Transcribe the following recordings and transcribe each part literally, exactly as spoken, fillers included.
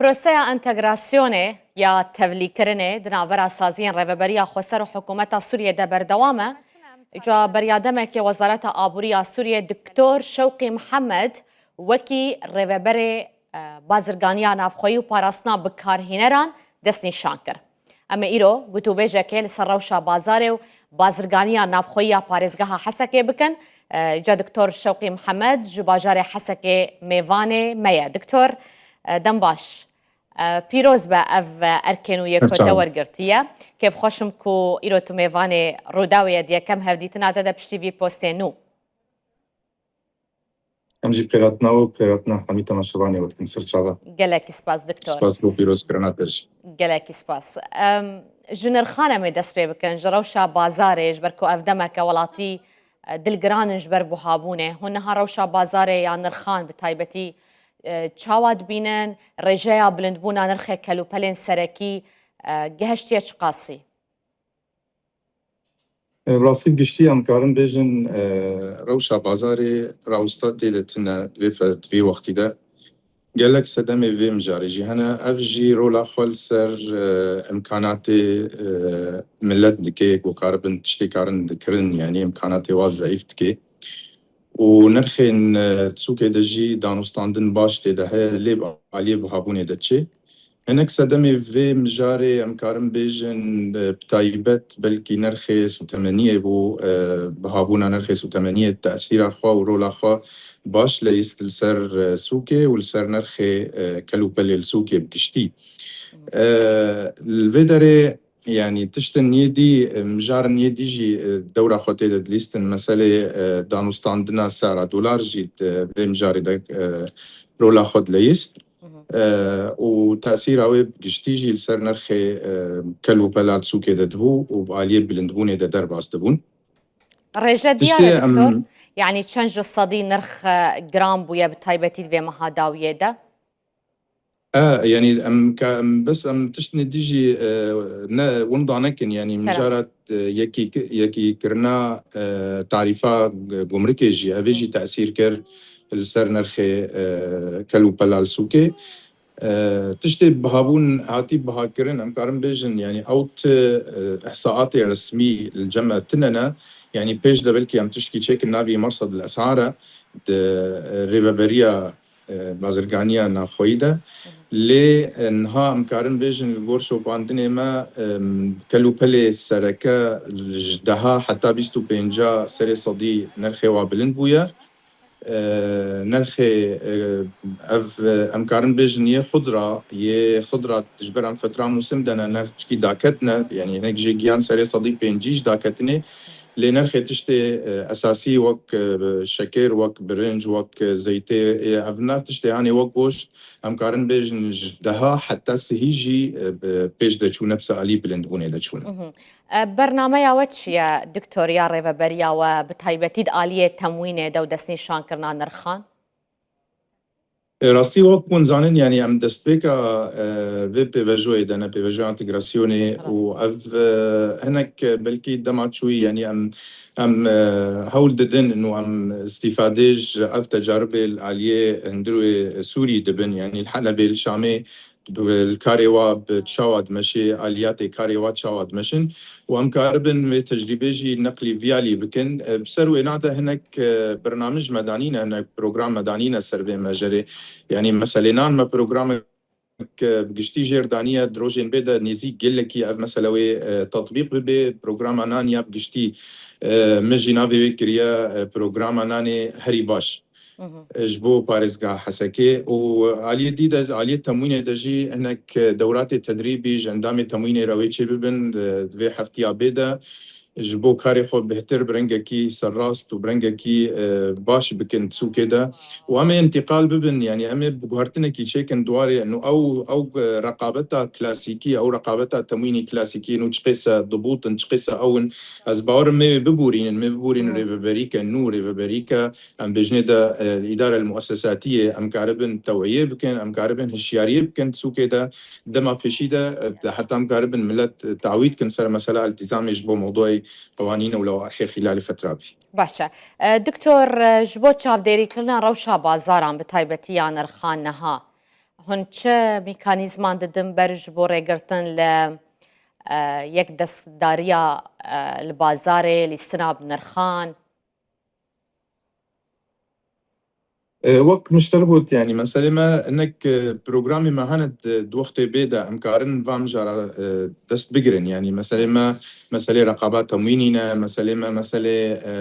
Proseya entegrasyonê ya tevlîkirinê di navbera saziyên Rêveberiya Xweser û Hikûmeta Sûriyê de berdewam e. Îca beriya demekê Wezareta Aborî ya Sûriyê Doktor Şewqî Mihemed wekî Rêveberê, e, Bazirganiya Navxweyî û Parastina Bikarhîneran destnîşan kir. Em ê îro gotûbêjekê li ser rewşa bazarê û bazirganiya navxweyî ya parêzgeha Hesekê bikin. E, îca Doktor Şewqî Mihemed ji bajarê Hesekê mêvanê me ye. Doktor, e, dem baş. E, pîroz be ev, e, erkên û yê ku te wergirtiye. Kêfxweş im ku îro tu mêvanê Rûdawê ye, di yekem hevdîtina te de piştî vî postê nû. Em jî pêratina we û pêratina hemî temaşevanê we dikin ser çava. Gelekî spas, Doktor. Spas bo pîrozkirina te jî. Gelekî spas. Em, ji nirxan em ê dest pê bikin, ji rewşa bazarê, ji ber ku ev demeke welatî, e, dilgiran in ji ber buhabûnê. Hûn niha rewşa bazarê ya nirxan bi taybetî, e, çawa dibînin? Rêjeya bilindbûna nirxê kelûpelên serekî, e, gehiştiye çiqasî? E, bi rastî bi giştî em karin bêjin, e, rewşa bazarê rawista tê de tune di vê fe-, di vê wextî de. Gelek sedemê vê mijarê jî hene. Ev jî rola xwe li ser, e, imkanatê, e, milet dike, ku karibin tiştê karin dikirin, yanî imkanatê wa zeîf dike. Û nirxên, e, sûkê de jî danûstandin baş tê de heye, lê bi aliyê buhabûnê de çê. Hinek sedemê vê mijarê em karin bêjin, e, bi taybet belkî nirxê sûtemeniyê bû, e, bihabûna nirxê sûtemeniyê tesîra xwe û rola xwe baş leyist li ser, e, sûkê û li ser nirxê, e, kel û pelê li sûkê bi giştî. E, li vê derê, yanî tiştin yê dî, e, mijarin yê dî jî, e, dewra xwe tê de dilîstin. Meselê, e, danûstandina sera dolar jî di vê mijarê de, e, rola xwe dileyist. E, û tesîra wê bi giştî jî li ser nirxê, e, kel û pela li sûkê de dibû û bi aliyê bilindbûnê de derbas dibûn. Rêje diyar e, Doktor? Yanî çend ji sedî nirx, e, giran bûye bi taybetî di vê meha dawiyê de? E, yanî em ka, em bes em tiştine dî jî, e, ne, winda nekin, yanî mijarat, e, yekî, yekî kirina, e, tarîfa gumrikê jî, evê jî tesîr kir li ser nirxê, e, kel û pela li sûkê. E, tiştê bihabûn hatî bihakirin, em karin bêjin, yanî ew ti, e, ihsaatê resmî li cem me tune ne. Yanî pêş de belkî em tiştkî çêkin navî mersed li esare di, e, rêveberiya, e, bazirganiya navxweyî de. Lê, e, niha em karin bêjin li gor şopandinê me, e, kel û pelê sereke ji deha heta bîst û pênca serê sedî nirxê wa bilind bûye. E, nirxê, e, ev, e, em karin bêjin yê xudra, yê xudra ji ber em fetra mûsim de ne, nirxkî daketine, yanî hinek jê giyan serê sedî pêncî ji daketinê, lê nirxê tiştê, e, esasî wek, e, şekêr, wek birinc, wek, e, zeytê, e, ev nav tiştê hanê wek goşt, em karin bêjin ji deha heta sihî jî, e, bi pêş de çûne, bi alî bilindbûnê de çûne. Mhm. E, bernameya we çi ye, Doktor, ya rêveberiya we, bi taybetî di aliyê temwînê de û destnîşankirina nirxan? E, rastî wek hûn zanin, yanî em destpêka, e, vê pêvejoyê de ne, pêvejoya entegrasyonê û ev, e, hinek, e, belkî dema çûyî, yanî em, em, e, hewl didin û em îstîfadê ji ev tecaribê li aliyê hundirê Sûrî dibin, yanî li Helebê, li Şamê, bi, li karê wa bi çawa dimeşê, aliyatê karê wa çawa dimeşin û em karibin wê tecrîbê jî neqlî vî alî bikin. E, bi ser wêna de hinek, e, bernamij me danîne, hinek program me danîne ser vê mejerê. Yanî meselênan me programek, e, bi giştî jêr daniye, di rojên bê de nêzîk gelekî ev mesele wê, e, tetbîq bibe. Programa nan ya bi giştî, e, min jî navê wê kiriye, e, programa nanê herî baş. Mhm. E, ji bo parêzgeha Hesekê û aliyê dî de, aliyê temwînê de jî hinek, e, dewratê tedrîbî ji endamê temwînê re wê çêbibin, e, di vê heftiya bê de ji bo karê xwe bêhtir bi rengekî serrast û bi rengekî, e, baş bikin sûkê de û em ê întîqal bibin, yanî em ê bi guhertinekî çêkin di warê, û ew, ew, e, reqabeta klasîkî, ew reqabeta temwînî klasîkî, û çiqêse dibûtin, çiqêse ew in, ez bawer im em ê wê biborînin, em ê biborînin rêveberîke nû, rêveberîke em bêjinê de, e, îdare muessesatiyê, em karibin tewiyê bikin, em karibin hişyariyê bikin sûkê de, dema pêşî de, e, heta em karibin milet, e, tawît kin ser mesela îltîzamê ji bo mewdûyê qewanîn û lewahê xîlalê fetra bî. Baş e. E, Doktor, e, ji bo çavdêrîkirina rewşa bazaran bi taybetî ya nirxan niha, Hûn çi mekanîzman didin ber ji bo rêgirtin li, e, yek destdariya, e, li bazarê, lîstina bi nirxan? E, wek min ji te re got, yanî meselê me hinek, e, programê me hene di, di wextê bê de em karin va mijara, e, dest bigirin. Yanî meselê me meselê reqaba temwînî ne, meselê me meselê, e,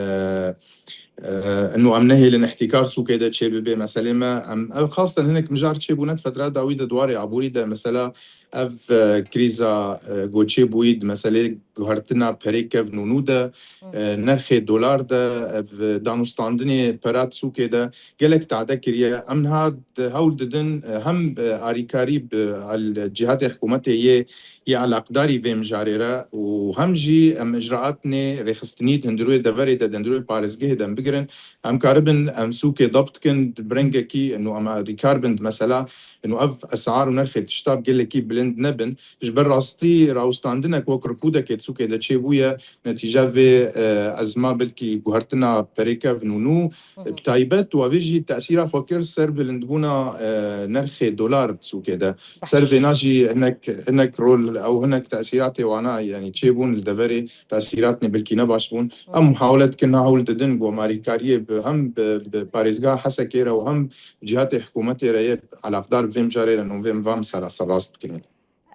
e, inu em nehêlin îhtîkar sûkê de çêbibe. Meselê me em, ev xastan hinek mijar çêbûne di fetra dawî de di warê aborî de mesela ev, e, krîza, e, ku çêbûyî di meselê guhertina perê kevn û nû de, e, nerxê dolar de, ev danûstandinê pera di sûkê de gelek tade kiriye. Em niha di hewl didin, e, hem, e, arîkarî bi al-, cîhatê hikûmetê yê, yê eleqdarî vê mijarê re û hem jî em icraatnê rêxistinî di hundirûyê deverê de, di hundirûyê parêzgehê de em bigirin. Em karibin em sûkê debt kin, bi rengekî, inu em arîkar bin di mesela, inu ev esar û nerxê tişta bi gelekî bilind nebin. Ji ber rastî rawstandinek wek rikûdekê di sûkê de çêbûye, netîca vê, e, ezma belkî guhertina perê kevn û nû, bi taybet û avê jî tesîra xwe kir ser bilindbûna, e, nerxê dolar di sûkê de. Ser vêna jî hinek, hinek rol ew hinek tesîratê wana, yanî çêbûn li deverê tesîratnê belkî ne baş bûn. Em muhawele dikin, hewl didin ku em arîkariyê bi, hem bi, bi parêzgeha Hesekê re û hem cîhatê hikûmetê re yê eleqdar bi vê mijarê re û vê van mesela serrast bikin.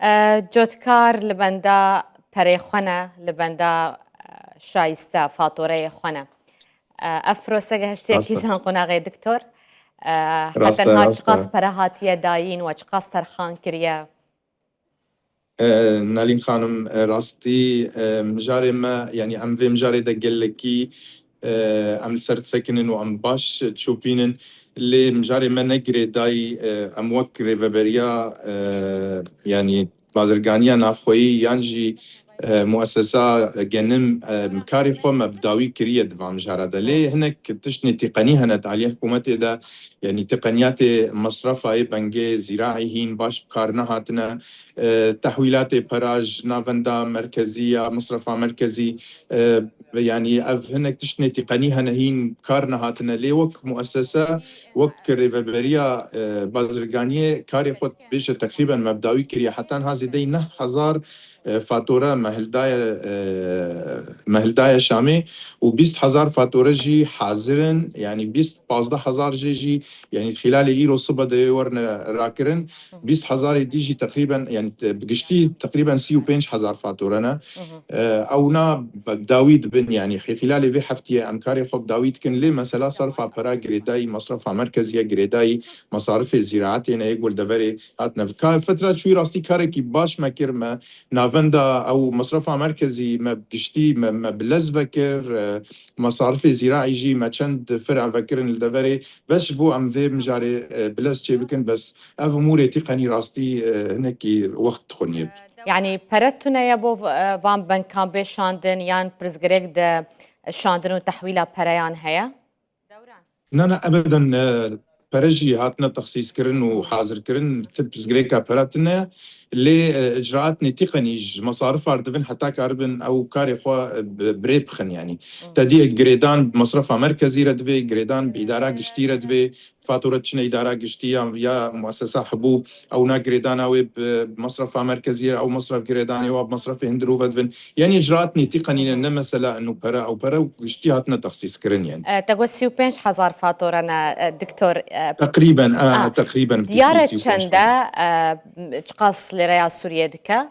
E, cotkar li benda perê xwe ne, li benda, e, şayiste, fatoreyê xwe ne. E, ev prosege hiştiye Rast e. Kîjan qonaxê doktor? E, Rast e, hetenha rast e. Çiqas pere hatiye dayîn we çiqas terxan kiriye? E, Nalîn xanim, e, rastî, e, mijarê me, yanî em vê mijarê de gelekî, e, em li ser disekinin û em baş çopînin. Lê mijarê me ne girêdayî, e, em wek rêveberiya, e, yanî bazirganiya navxweyî yan jî, e, muessesa genim, e, karê xwe me bi dawî kiriye di van mijara de. Lê hinek tiştê tîqenî hene di aliyê hikûmetê de, yanî tîqeniyatê mesrefa yê bengê zîraî hîn baş bi kar nehatine, e, tehwîlatê pera ji navenda merkezî ya mesrefa merkezî, e, ve yanî ev hinek tiştê tîqenî hene hîn kar nehatine. Lê wek muessese, wek rêveberiya, e, bazirganiyê karê xwe bêje teqrîben me bi dawî kiriye. Heta niha zêdeyî neh hezar, e, fatore me hildaye, e, me hildaye Şamê û bîst hezar fatore jî hazir in. Yanî bîst, pazdeh hezar jê jî, yanî xîlalê îro sibe de yê werine rakirin. Bîst hezarê dî jî teqrîben, yanî te-, bi giştî teqrîben sî û pênc hezar fatore ne. E, ew na bi dawî dibin, yanî xî-, xîlalê vê heftiyê em karê xwe bi dawî dikin. Lê mesela serfa pera girêdayî, mesrefa merkezî ye girêdayî, mesarifê zîraetê ne yê ku li deverê hatine. Ka-, fetra çûyî rastî karekî baş me kir, me navenda ew mesrefa merkezî me bi giştî me, me bi lez vekir, e, mesarifê zîraî jî me çend fira vekirin li deverê. Bes ji bo em vê mijarê, e, bi lez çêbikin, bes ev umûrê tîqenî rastî, e, hinekî wext dixwin yê. Yanî pere tune ye bo v-, e, van benkan bê şandin yan pirsgirêk di şandin û tehwîla pereyan heye? Na, na, ebeden, e, pere jî hatine texsîskirin û hazirkirin, ti pirsgirêka pere tune. Lê, e, icraatnê tîqenî ji mesarifar dibin heta karibin ew karê xwe, e, bi, bi rê bixin, yanî. Te dî girêdan bi mesrefa merkezî re divê, girêdan bi îdara giştî re divê, fatura çine îdara giştî ya, ya muessesa hibû, ew na girêdana wê bi mesrefa merkezî re, ew mesref girêdanê wa bi mesrefê hundirû vedibin. Yanî icraatnê tîqenî ne, ne mesela inu pere, ew pere û giştî hatine texsîskirin, yanî. E, te got sî û pênc hezar fatura ne, e, doktor, e, Teqrîben, a, a, teqrîben diyar e sî û pênc hezar. Çend e, e, çiqas lêreya Sûriyê dike?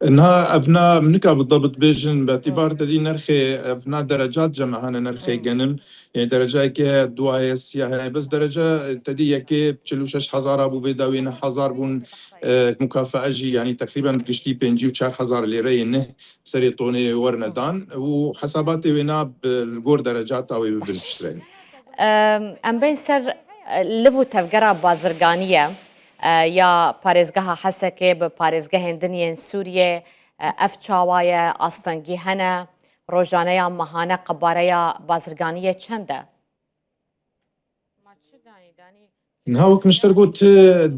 Niha ev na, min nika bi dabit bêjin, bi etîbar te dî nerxê, ev na derecat ceme hene nerxê genim. Yanî derecayekê heye, du heye, sîya heye. Bes derece, e, te dî yekê çil û şeş hezar a bû, vê dawiyê neh hezar bûn, e, mukafaa jî, yanî teqrîben giştî pêncî û çar hezar lêreyê neh serê tonê werine dan û hesabatê wê na bi, li gor derecata wê bibin piştre. Em, em bên ser, e, liv û tevgera bazirganiyê, e, ya parêzgeha Hesekê bi parêzgehên din yên Sûriyê, e, ev çawa ye, astengî hene, rojaneya mehane qebareya bazirganiyê çend e? Ma çi danî, danî Niha wek min ji te got,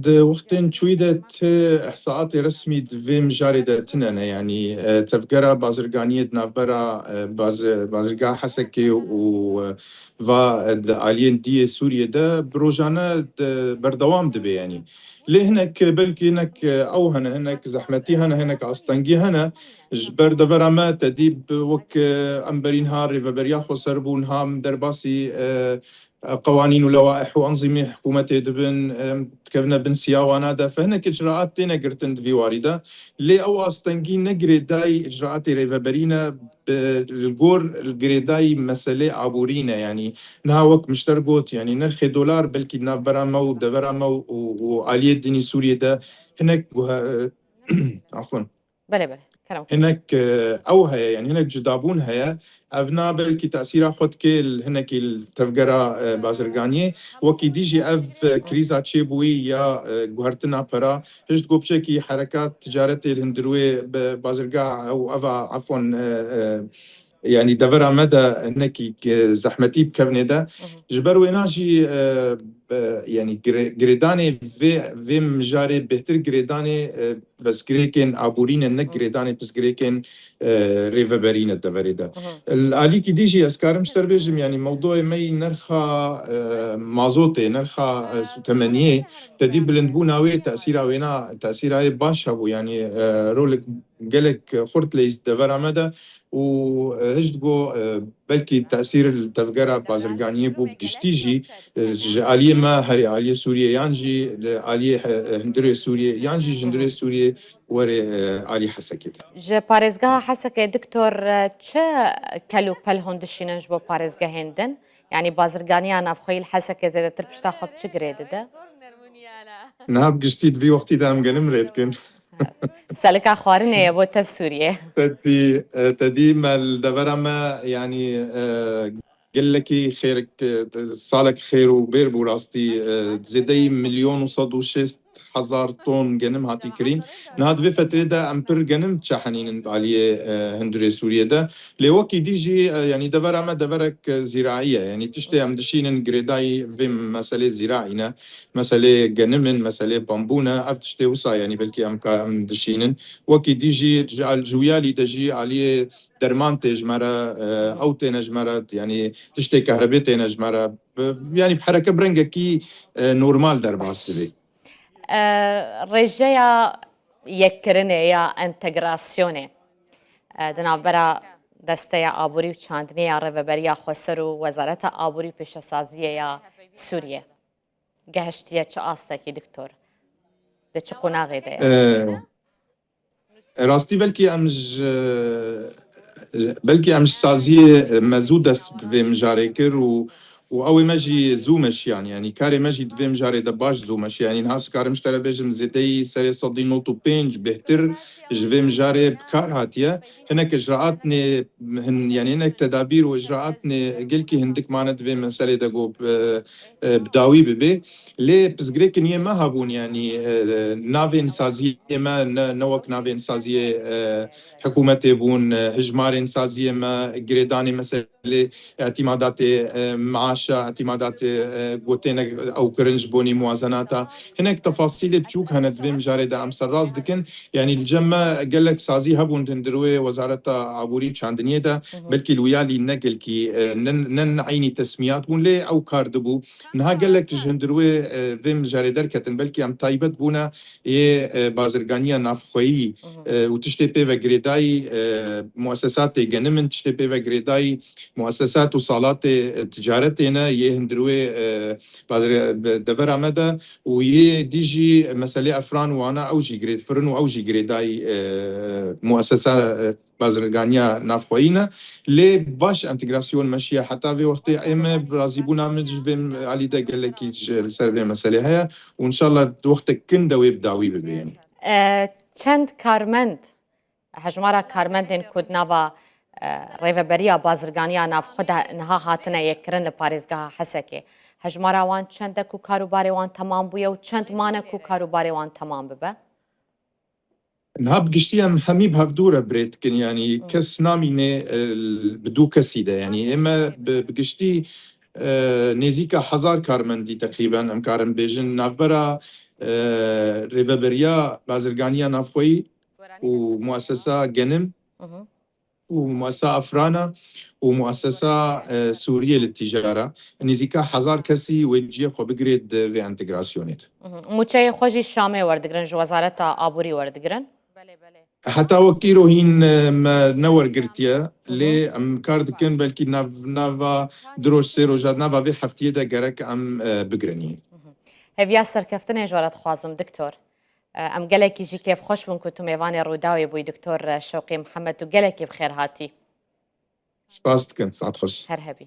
di wextên çûyî de ti ihsaatê resmî di vê mijarê de tine ne, yanî, e, tevgera bazirganiyê di navbera, e, baz-, bazirgeha Hesekê û, e, va, e, di aliyên diyê Sûriyê de bi rojane de berdewam dibe, yanî. Lê hinek, belkî hinek, e, ew hene, hinek zehmetî hene, hinek astengî hene. Ji ber devera me te dî bi wek, e, em berî niha rêveberiya xweser bû, niha em derbasî, e, qewanîn û lewaih û enzîmê hikûmetê dibin, em, dikevine bin siya wana de. Fe hinek icraat têne girtin di vî warî de. Lê ew astengî ne girêdayî icraatê rêveberî ne, bi, li gor girêdayî meselê aborî ne. Yanî niha wek min ji te got, yanî nirxê dolar belkî di navbera me û devera me û, û, û aliyê dinî Sûriyê de hinek guhe-, afwan. Belê, belê. Kerem. Hinek, e, ew heye, yani hinek cudabûn heye. Ev na belkî tesîra xwe dike li hinekî li tevgera, e, bazirganiyê. Wekî dî jî ev, e, krîza çêbûyî ya, e, guhertina pera, hişt ku piçekî herekat ticaretê li hundirwê bi bazirga ew eva, afwan, e, e, yani devera me de hinekî, e, zehmetî bikevnê de. Hı hı. Ji ber wêna jî, e, e, yani gire-, girêdanê vê, vê mijarê bêhtir girêdanê, e, pirsgirêkên aborî ne, ne girêdanê pirsgirêkên, e, rêveberî ne deverê de. Li alîkî dî jî ez karim ji te re bêjim, yanî mewdûyê me yî nirxa, e, mazotê, nirxa, e, sûtemeniyê, te dî bilindbûna wê tesîra wêna, tesîra wê baş hebû, yanî, e, rolek gelek xurt leyîst devera me de û, e, hişt go, e, belkî tesîr li tevgera bazirganiyê bû bi giştî jî, e, ji aliyê me herê aliyê Sûriyê yan jî li aliyê he-, hundirê Sûriyê yan jî ji hundirê Sûriyê werê, e, alî Hesekê de. Ji parêzgeha Hesekê, Doktor, e, çi kel û pel hûn dişînin ji bo parêzgehên din? Yanî bazirganiya navxweyî li Hesekê zêdetir pişta xwe bi çi girê dide? Niha bi giştî di vî wextî de em genim rê dikin. Selika xwarinê ye bo tev Sûriyê. Te dî, e, te dî me li devera me, yanî, e, gelekî xêr, e, salek xêr û bêr bû rastî, e, zêdeyî milyon û sed û şêst hezar ton genim hatî kirîn. Niha di vê fetrê de em pir genim çehenînin bi aliyê, e, hundirê Sûriyê de. Lê wekî dî jî, e, yanî devera me deverek, e, zîraî ye. Yanî tiştê em dişînin girêdayî vê meselê zîraî ne. Meselê genim in, meselê bambû ne. Ev tiştê wisa, yanî belkî em ka-, em dişînin. Wekî dî jî ji al-, ji wiyalî de jî aliyê derman tê ji me re, e, ew têne ji me re, yanî tiştê kehrebê têne ji me re. Bi, yanî bi hereke bi rengekî, e, normal derbas dibe. E, rêjeya yekkirinê ya entegrasyonê, e, di navbera Desteya Aborî û Çandinê ya Rêveberiya Xweser û Wezareta Aborî û Pêşesaziyê ya Sûriyê gehiştiye çi astekî, Doktor? Di çi qonaxê de ye? E, rastî belkî em ji, belkî em ji saziyê me zû dest bi vê mijarê kir û, û ew ê me jî zû meşiyan. Yanî karê me jî di vê mijarê de baş zû meşiyan. Yanî niha ez karim ji te re bêjim zêdeyî serê sedî nod û pênc bêhtir ji vê mijarê bi kar hatiye. Hinek icraatnê hin, yanî hinek tedabîr û icraatnê gelkî hindik mane di vê meselê de ku, e, e, bi dawî bibe. Lê pirsgirêkên yê me hebûn, yanî, e, navên saziyê me ne, ne wek navên saziyê, e, hikûmetê bûn, e, hijmarên saziyê me, girêdanê meselê, îtîmadatê, e, meaşa, îtîmadatê, e, gotêne ew kirin ji bonî muwazenata. Hinek tefasîlê biçûk hene di vê mijarê de em serrast dikin. Yanî li cem me gelek sazî hebûn di hundirwê Wezareta Aborî û Çandiniyê de, Hı hı. belkî li wiyalî ne gelkî, e, ne, ne, ne eynî tesmiyat bûn, lê ew kar dibû. Niha gelek ji hundirwê, e, vê mijarê derketin, belkî em taybet bûne yê, e, bazirganiya navxweyî, Hı hı. e, û tiştê pê ve girêdayî, e, muesesatê genim in, tiştê pê ve girêdayî muesesat û salatê, e, ticaretê ne yê hundirwê, e, bazir-, devera me de û yê dî jî meselê efran wana ew jî girêdifirin û ew jî girêdayî, e, muesesa, e, bazirganiya navxweyî ne. Lê baş entegrasyon meşiye heta vê wextê ê me bi razîbûna min ji vê alî de gelekî ji, li ser vê meselê heye û înşallah di wextek kin de wê bi dawî bibe, yanî. E, çend karmend, hejmara karmendên ku di nava, e, rêveberiya bazirganiya navxwe de niha hatine yekkirin li parêzgeha Hesekê, hejmara wan çend e ku karûbarê wan temam bûye û çend mane ku karûbarê wan temam bibe? Niha bi giştî em hemî bi hevdû re bi rê dikin, yanî Hı. kes namîne, e, bi dû kesî de. Yanî ê me bi, bi giştî, e, nêzîka hezar karmendî teqrîben, em karin bêjin, navbera, e, rêveberiya bazirganiya navxweyî û muesesa genim û muesesa Afrana û muesesa, e, Sûriyê li Tîjara, nêzîka hezar kesî wê ciyê xwe bigirê di vê entegrasyonê de. Mûçeyê xwe jî Şamê werdigirin, ji Wezareta Aborî werdigirin? Heta wek îro hîn, e, me newergirtiye, lê em kar dikin belkî nav, nava du roj, sê roja, nava vê heftiyê de gerek em, e, bigirin. Hêviya serkeftinê ji we re dixwazim, Doktor. E, em gelekî jî kêfxweş bûn ku tu mêvanê Rûdawê bûyî, Doktor Şewqî Mihemed, û gelekî bi xêr hatî. Spas dikim, saet xweş. Her hebî.